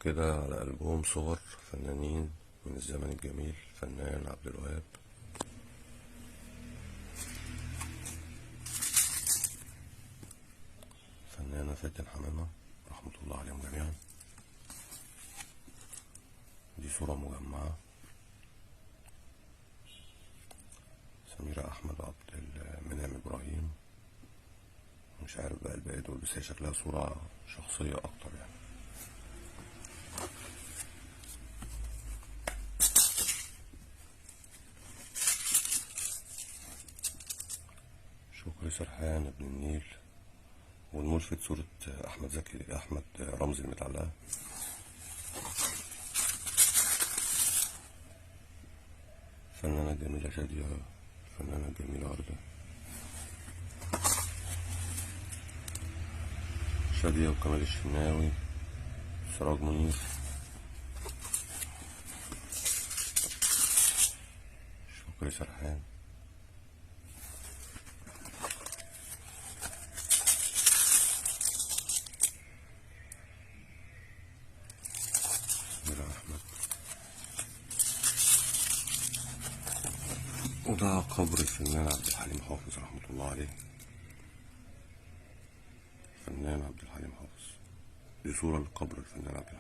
كده على ألبوم صور فنانين من الزمن الجميل. فنان عبد الوهاب، فنانة فاتن حمامة رحمة الله عليهم جميعا. دي صورة مجمعة. سميرة أحمد عبد المنعم إبراهيم، مش عارف بقى الباقي دول، بس هي شكلها صورة شخصية أكتر يعني. شكري سرحان ابن النيل، والملفت صورة أحمد زكي، أحمد رمزي المتعلقة. فنانة جميلة شادية، فنانة جميلة وردة، شادية وكمال الشناوي، سراج منير، شكري سرحان. سميرة أحمد. وده قبر الفنان عبد الحليم حافظ رحمة الله عليه. الفنان عبد الحليم حافظ، دي صورة لقبر الفنان عبد الحليم.